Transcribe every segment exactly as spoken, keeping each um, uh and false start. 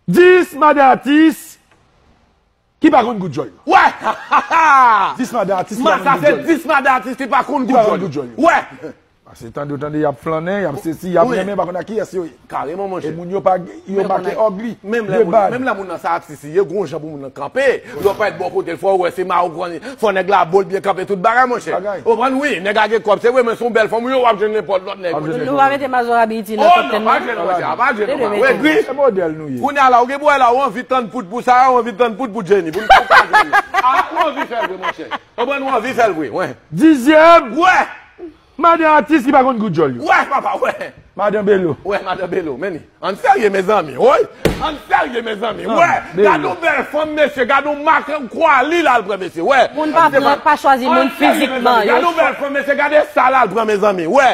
Dis madan atis ki pa konn gout djòl yo. Wè! Dis madan atis ki pa konn gout djòl yo. Dis madan atis ki pa konn gout djòl yo. Wè! Paske tande w tande y ap flannen, y ap sesi, y ap renmen, pa konn ak kiyès yo ye. Kareman, monchè. E moun yo pa, yo make ugly, de bad. Menm lè moun nan sa atis li ye, gon jan pou moun nan kanpe. Lè w parèt bò kote l, fò w wè se mawon, fò nèg la bo l byen kanpe tout bagay, monchè. Ou konprann, wi, nèg la gen kòb, se vre, men se yon bèl fanm, wi, w ap jwenn nenpòt lòt nèg. Nou pa mete Mazora Beauty nan top ten non. Pa jwenn, monchè, pa jwenn, pa jwenn. Wè, gri. Se modèl nou ye. Kounye a la, ou gen pou wè la, ou anvi tann poud pou Sarah, ou anvi tann poud pou Jenny. Pou nou pa jwenn. A, ou anvi fè vre, monchè. Ou konprann, ou anvi fè l vre, wè. Dizyèm. Wè. Madan atis ki pa konn gout djòl yo. Wè, papa, wè. Madan Belo. Wè, madan Belo, men li. Ann serye, mezanmi, woy. Ann serye, mezanmi, wè. Gade yon bèl fanm, mesye, gade yon mak kwali l al pran, mesye, wè. Moun pa pran, pa chwazi moun fizikman. Gade yon bèl fanm, mesye, gade sa l al pran, mezanmi, wè.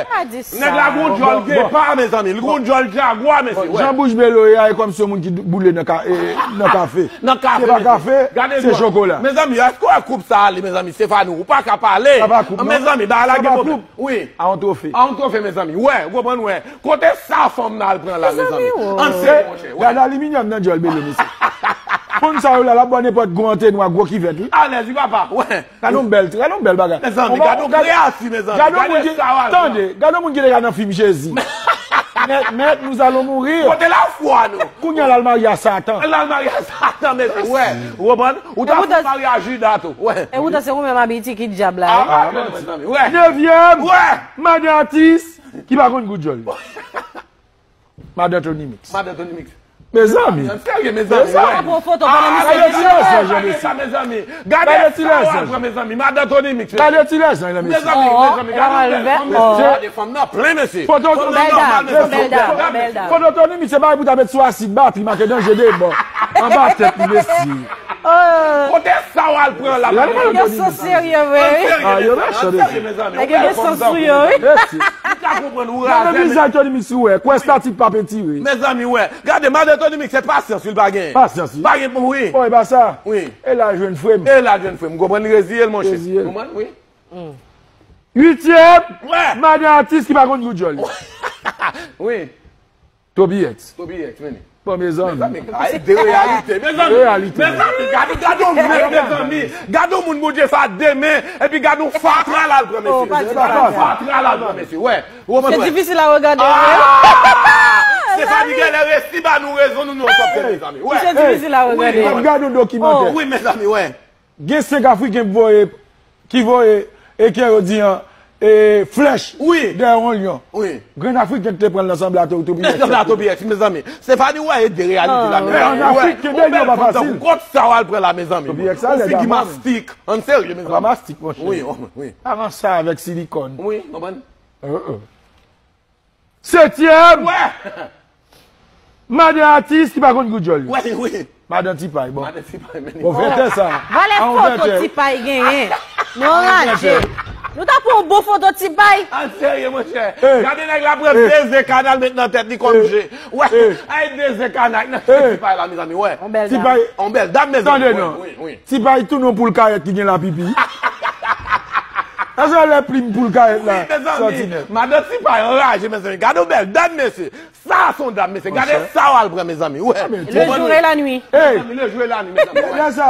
Nèg la gon djòl gepa, mezanmi, li gon djòl jagwa, mesye, wè. Jan bouch Belo ye a, e kòmsi yon moun ki boule nan ka, e, nan kafe. Nan kafe, se pa kafe, se chokola. Mezanmi, èske w wè koup sa ale, mezanmi, Stefani, ou pa ka pale. Sa pa koup, non. Mezanmi, bagay la gen pwoblèm. Wi. A yon twofe. A yon twofe, mezanmi. Wè, ou konprann, wè. Kote sa fanm nan al pran la, mezanmi? Ann serye, monchè. Gade aliminyòm nan djòl Belo, mesye. Fanm sa yo la, l ap bò nenpòt gwo antenwa, gwo kivèt, wi. Alèz, wi, papa, wè. Gade yon bèl, gade yon bèl bagay. Mezanmi, gade yon kreyati, mezanmi. Gade yon moun ki, tande, gade yon moun ki te ka nan fim Jezi. Mèt, mèt, nous allons mourir. Kote lafwa nou? Kounye a l al marye a Satan. L al marye a Satan, mesye, wè. Ou konprann? Ou ta fè maryaj Jida tou. Wè. E poutan se ou menm Abiti ki dyab la, wi. Nevyèm. Wè. Madan atis ki pa konn gout djòl. Madan Tony Mix. Madan Tony Mix. Mezanmi. Ann serye, mezanmi. Gade ti lèzanj, mezanmi. Gade sa w al pran, mezanmi. Madan Tony Mix, mesye. Gade ti lèzanj la, mesye. Mezanmi, mezanmi, gade fanm nan plen, mesye. Foto Tony Mix se bagay pou ta met sou asid, batri make danje de bò. Anba tèt li, mesye. Kote sa w al pran la? Nèg yo san serye vre, wi. Nèg yo gen sans sou yo, wi. Ou ka konprann, ou razè, men vizaj Tony Mix ou wè, kwè statik p ap etire. Mezanmi, wè. Gade, madan Tony Mix, se pasyans, wi, l pa gen. Pasyans, wi. Pa gen pou, wi. Bon, e pa sa. Wi. E l al jwenn frè m. E l al jwenn frè m. Konprann, li reziye l, monchè. Reziye l. Konprann, wi. Uityèm, madan atis ki pa konn gout djòl. Wi. Toby X. Toby X, men li. Bon, mezanmi. Mezanmi, ay, de reyalite, mezanmi. De reyalite. Mezanmi, gade, gade yon nèg, mezanmi. Gade yon moun Bondye fè a de men, epi gade yon fatra l al pran, mesye. Gade yon fatra l al pran, mesye. Wè. Ou konprann? Se difisil a regade, wi. Stefani genlè resi ba nou rezon, nou, nou an top ten, mezanmi. Wè. Se difisil a regade. Wi, wi. Ap gade yon dokimantè. Wi, mezanmi, wè. Gen senk Afriken ki voye, ki voye, e ke yo di an, e, flèch dèyè yon lyon. Wi. Grenn Afriken ki te pran l nan sanble a Toby X. Sanble a Toby X, mezanmi. Stefani, wè, e de reyalite la, mezanmi. An Afrik, kenbe lyon pa fasil. Ou kont sa w al pran la, mezanmi. Toby X, sa lèd a mwen. Figi mastik. Ann serye, mezanmi. Pa mastik, monchè. Wi, wi. Avan sa avèk silikòn. Wi, konprann. Setyèm. Wè. Madan atis ki pa konn gout djòl yo. Wè, wi. Madan Tipay, bon. Madan Tipay, men. Bon, vètè sa. Valè foto Tipay genyen. Nou anraje. Nou ta pran yon bon foto Tipay. Ann serye, monchè. Gade nèg la pran de ze kanal met nan tèt li kòm je. Wè. Ay, de ze kanal nan tèt Tipay la, mezanmi, wè. Yon bèl dam. Tipay. Yon bèl dam, mezanmi. Tande non. Wi, wi. Tipay tou non poul kayèt ki gen lapipi. Sa se lè plim poul kayèt la sòti nèt. Madan Tipay anraje, mezanmi. Gade yon bèl dam, mesye. Sa se yon dam, mesye. Gade sa w al pran, mezanmi. Wè. Le jour et la nuit. Mezanmi, le jour et la nuit, mezanmi. Lè sa,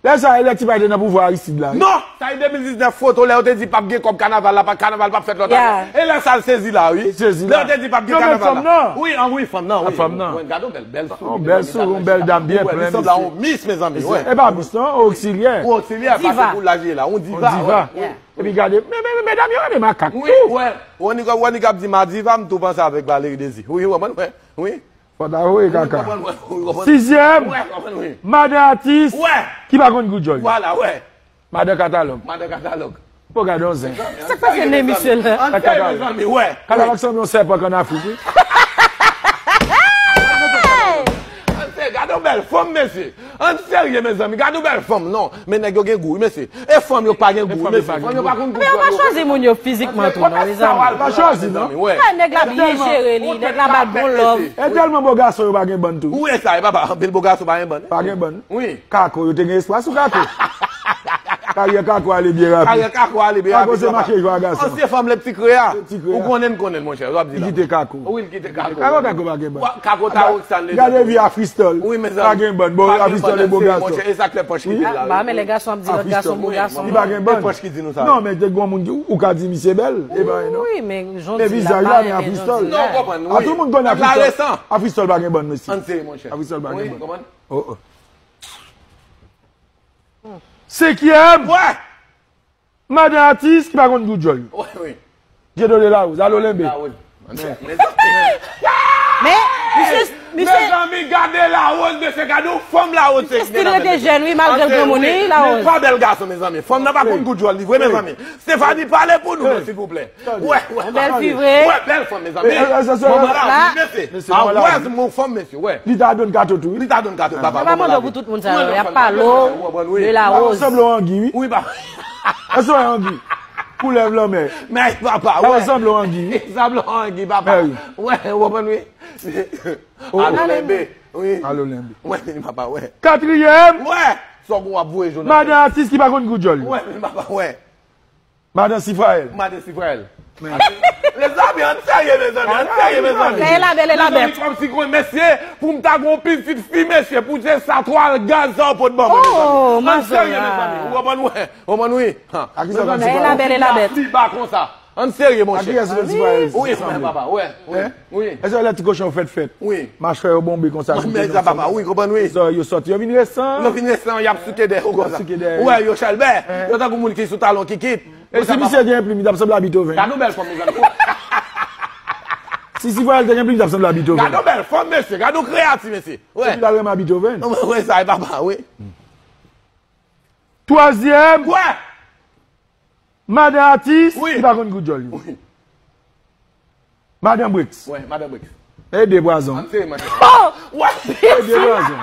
lè sa, lè Tipay te nan pouvwa Aristide la, wi. Non! Sa e de mil diznèf foto, lè yo te di p ap gen kòb kanaval la, pa, kanaval p ap fèt lòt ane. E lè sa l sezi la, wi. Lè yo te di p ap gen kanaval la. Wi, an wi, fanm nan, wi. Fanm nan. Gade yon bèl, bèl souri, mezanmi. Bèl souri, yon bèl dam byen plen, mesye. Li sanble a yon mis, mezanmi. E pa mis, non, oksilyè. Yon oksilyè, pa se pou laj li la, yon diva. Yon diva. Epi gade, men, men, men, medam yo renmen makak tou. Wi, wè. Wè, Nika, wè, Nika ap di Madiva, m tou panse avèk Valery Désir. Wi, wi, wè, wè, wi. Fò ta voye kaka. Wi, konprann, wi, konprann. Sizyèm, wè, konprann, wi. Madan atis, wè, ki pa konn gout djòl. Vwala, wè. Madan katalòg. Madan katalòg. Bon, gade yon zen. Sa k pase nan emisyon la? Ann fè, mezanmi, wè. Katalòg sanble yon sèpan k ann Afrik, wi. Ann fè, gade yon bèl fanm, mesye. Ann serye, mezanmi. Gade yon bèl fanm, non. Men nèg yo gen gou, wi, mesye. E fanm yo pa gen gou, mesye. Fanm yo pa konn gou. Men yo pa chwazi moun yo fizikman tou, non, mezanmi. Pa chwazi, non. Nèg la byen jere li, nèg la ba l bon love. E tèlman bo gason yo pa gen bann tou. Ou wè sa, e papa, anpil bo gason pa gen bann. Pa gen bann. Wi. Kako, yo te gen espwa sou kako. Karyè Kako ale byen rapid. Karyè Kako ale byen rapid. Kako se mache jwa gason. Ansyen fanm lè ti kreye a. Ti kreye a. Ou konnen, konnen, monchè, w ap di la. Li kite Kako. Wi, li kite Kako. Kako, Kako pa gen bann. Kako ta Roxane. Gade vi Afristol. Wi, mezanmi. Pa gen bann. Bon, Afristol e bo gason. Monchè, e sa k fè pòch ki di la. Ba, men lè gason ap di lòt gason bo gason. Li pa gen bann. Pòch ki di nou sa. Non, men te gon moun ki, ou ka di misye bèl. E ba non. Wi, men jan di la pa renmen jan di la. Non, konprann, wi. A tout moun konn Afristol. Afristol pa gen bann, mesye. Ann sere, monchè. Afristol pa gen bann. Oh, oh. Senkyèm. Wè! Madan atis ki pa konn goudjòl. Wè, wi. Dieudonné Larose, alo Lenbe. Larose. Men, misye, misye. Mezanmi, gade Larose, mesye, gade yon fanm Larose. Misye still rete jèn, wi, malgre l granmoun, wi, Larose. Men pa bèl gason, mezanmi. Fanm nan pa konn goudjòl li vre, mezanmi. Stephanie, pale pou nou, non, silvouplè. Wè, wè. Yon bèl fi vre. Wè, bèl fanm, mezanmi. Manman la, mesye. A wè, yon fanm, mesye, wè. Li ta donn kato tou, wi. Li ta donn kato, papa. Yo pa mande pou tout moun sa yo, y ap pale w de Larose. Sanble w angi, wi. Wi, papa. Èske w wè angi? Koulèv lanmè. Men, papa, wè. Sanble w angi, wi. Sanble w angi, papa. Wè, w konprann, wi. Alo Lenbe, wi. Alo Lenbe. Wè, papa, wè. Katriyèm. Wè. Sa w ap voye jou nan. Madan atis ki pa konn goudjòl. Wè, papa, wè. Madan Sifraèl. Madan Sifraèl. Mezanmi, ann serye, mezanmi, ann serye, mezanmi. Lè la bèl e la bèt. Mezanmi, kòmsi kon mesye, pou m ta gon pitit fi, mesye, pou se sa twal gaz sa w pot ban mwen, mezanmi. Ann serye, mezanmi. Ou konprann, wè. Ou konprann, wi. Lè la bèl e la bèt. Li ba konsa. Ann serye, monchè. Wi, papa, wè, wi. Wi. Èske lè ti kochon fèt fèt? Wi. Machwè yo bonbe konsa. Men sa papa, wi, konprann, wi. Yo sòti, yo vin resan. Yo vin resan, y ap souke dèyè yo konsa. Y ap souke dèyè. Wè, yo chèlbè. Yo tankou moun ki sou talon kikit. E si misye gen plim, li t ap sanble a Beethoven. Gade yon bèl fanm, mezanmi. Si Sifraèl te gen plim, li t ap sanble a Beethoven. Gade yon bèl fanm, mesye. Gade yon kreyati, mesye. Wè. Epi l al renmen a Beethoven. Wè, sa e papa, wi. Twazyèm. Wè. Madan atis, wi, li pa konn goudjòl li. Wi. Madan Brix. Wè, madan Brix. E de pwazon. Ann sere, madan. Oh! Wè. E de pwazon.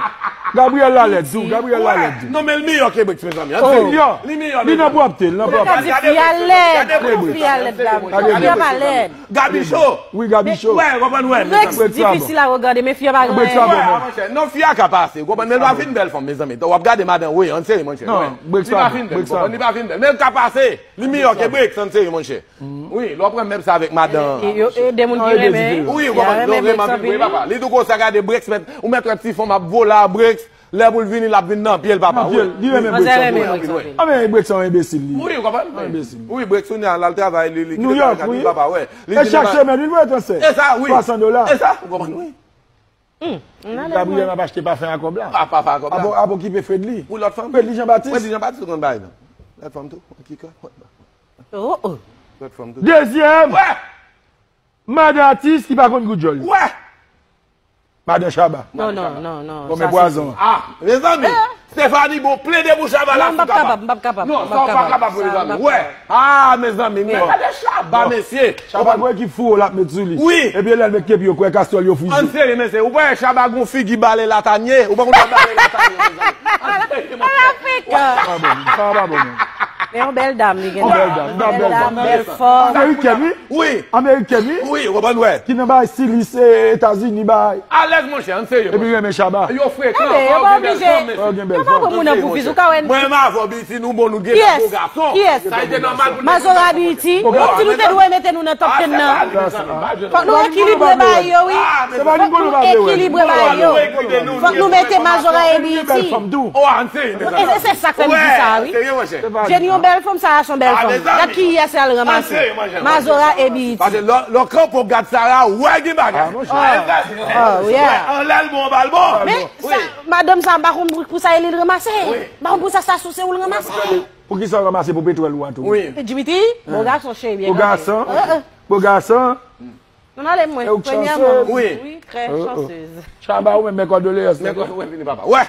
Gabriel la lèd tou, Gabriel la lèd tou. Non, men li miyò ke Brix, mezanmi. Ann sere. Li miyò. Li miyò, li nan pwòpte, li nan pwòpte. Ou ka di fi a lèd. Fi a lèd la. Fi a pa lèd. Gabi cho. Wi, Gabi cho. Wè, konprann, wè. Brix difisil a regade, men fi a pa gen anyen. Wè, monchè. Non, fi a ka pase. Ou konprann, men l pa fin bèl fanm, mezanmi. W ap gade madan, wi, ann sere, monchè. Non, Brix pa bèl. Brix pa bèl. Li pa fin bèl. Men l ka pase. Li miyò ke Brix, ann sere, monchè. Wi, lè w pran mèb sa avèk madan. E, e, de moun ki renmen. Wi, ou konprann, yo renmen anpil, wi, papa. Li tou konsa gade Brix, mèt, ou mèt wè ti fanm ap vole a Brix, lè pou l vini, l ap vin nan pye l, papa. Nan pye l, li renmen Brix anpil. A, men Brix se yon enbesil, li. Wi, ou konprann? Yon enbesil. Wi, Brix, kounye a, l al travay, li, li kite travay, li, papa, wè. E chak semèn, li voye transfè. E sa, wi. Twa san dola. E sa, ou konprann, wi. Gabriel ap achte pafen a kòb la. A, pafen a kòb la. Ap, ap okipe Fredly. Pou lòt fanm. Fredly Jean Baptiste. Fredly Jean Baptiste, ou konn bagay la. Lòt fanm tou, ki kè. Oh, oh. Lòt fanm tou. Dezyèm. Wè. Madan atis ki pa konn goudjòl. Wè. Madan Shabba. Non, non, non, non. Kòm pwazon. A, mezanmi. Stephanie, bon, plede pou Shabba la. Non, m p ap kapab, m p ap kapab. Non, sa w pa kapab, mezanmi. Wè. A, mezanmi, men gade Shabba, mesye. Shabba gon ekip fouro l ap met sou li. Wi. Epi lè l met kepi yo kwè kastwòl yo frize. Ann sere, mesye. Ou pa wè Shabba gon figi bale latanye? Ou pa konn bale latanye, mezanmi. Ann sere, mesye. Sa pa bon, sa pa bon, non. Men yon bèl dam li gen. Yon bèl dam, yon bèl dam. Bèl fòm. Amerikèn, wi. Wi. Amerikèn, wi. Wi, ou konprann, wè. Ki nan bay stilis, e, Etazini, bay. Alèz, monchè, ann serye, monchè. Epi renmen Shabba. Yo frekan, yo pa oblije. Yo pa pran moun nan pou fiz, ou ka wè. Mwen, m avè w, Biti, nou bon, nou gen gwo gason. Kiyès? Sa te nòmal pou nou. Mazora Biti. Ou di nou te dwe mete nou nan top ten nan. Fòk nou ekilibre bagay yo, wi. Fòk nou ekilibre bagay yo. Fòk nou mete Mazora e Biti. Oh, ann serye, mezanmi. E se sa k fè m di sa, wi. Jenny, yon bèl fanm, sa a se yon bèl fanm. Gad kiyès l al ranmase. Mazora e Biti. Paske lè, lè w kanpe w gad Sara, w wè gen bagay. Oh, yeah. Anlè l bon, anba l bon. Men sa, madanm sa, m pa konn pou sa e li l ranmase. M pa konn pou sa, sa sou se ou l ranmase. Pou ki sa w ranmase pou petwòl ou an tou? Wi. Jimity, bo gason cheri, byen kanpe. Bo gason. Bo gason. Non, ale mwen, premyèman. Wi, trè chansez. Shabba, ou menm, men kondoleyans. Men kondoleyans, papa. Wè.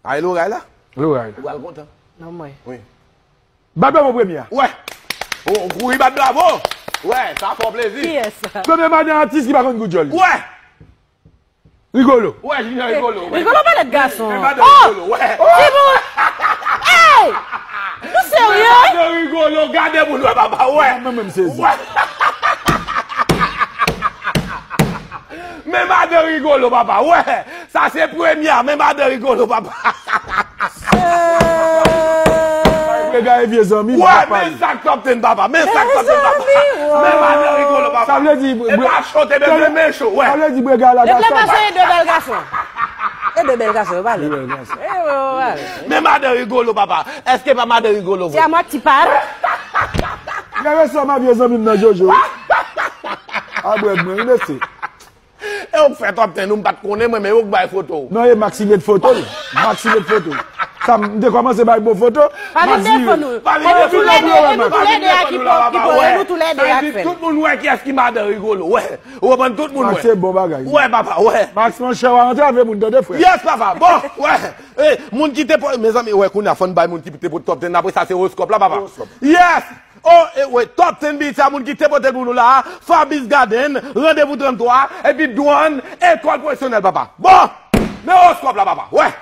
Ay, loray la. Loray la. Ou pral kontan. Non, mwen. Wi. Bat bravo premye a. Wè. Ou, ou kouri bat bravo. Wè, sa fè w plezi. Kiyès? Premye madan atis ki pa konn goudjòl li. Wè. Rigolo. Wè, Junior Rigolo, wè. Rigolo pa lèd gason. Men madan Rigolo, wè. Timoun. Ey! Nou serye? Men madan Rigolo, gade moun wè, papa, wè. Mwen menm sezi. Wè. Men madan Rigolo, papa, wè. Sa se premye a, men madan Rigolo, papa. Ay, vye zanmi, m Wè, ap pale. Men sa k Top Ten, papa. Men sa k Top Ten, papa. Zanmi, wo. Men madan Rigolo, papa. Sa vle di, E pa chote, men men men cho, wè. Sa vle di, Brega la Depi lè gata. pase de bèl gason. E de bèl gason, yo pale. De bèl gason. E, yo pale. Men madan Rigolo, papa. Èske pa madan Rigolo, Se vre? A mwa ti pal. Gade sa, ma vye zanmi m nan Jojo. A brèd mwen, wi, mesye. E ou k fè Top Ten, nou m pa t konnen, mwen, men ou k bay foto. Non, e Max ki met foto l. Max ki met foto l. Sa, m te kòmanse bay bon foto. Pa vin Max di, defann nou. Pa vin Konnen nou defann toulède, nou, nou pa vin toulède a defann ki nou la, pòv, ki papa, pòv, wè. nou toulède Sa a vin k fè. Tout moun wè kiyès ki madan Rigolo, wè. Ou konprann, tout moun Max se wè. bon bagay. Wè, papa, wè. Max, monchè, w a antrave moun, tande, frè. Yes, papa. Bon, wè. E, moun ki te pote, mezanmi, wè, kounye a, fò n bay moun ki te pote Top Ten, apre sa, se oroskòp la, papa. Yes! Oh, e, wè, Top Ten Beat, sa moun ki te pote l pou nou la, Fabrice Garden, Randevou tranntwa, epi Dwan, Ekòl Pwofesyonèl, papa. Bon! Men oroskòp la, papa. Wè!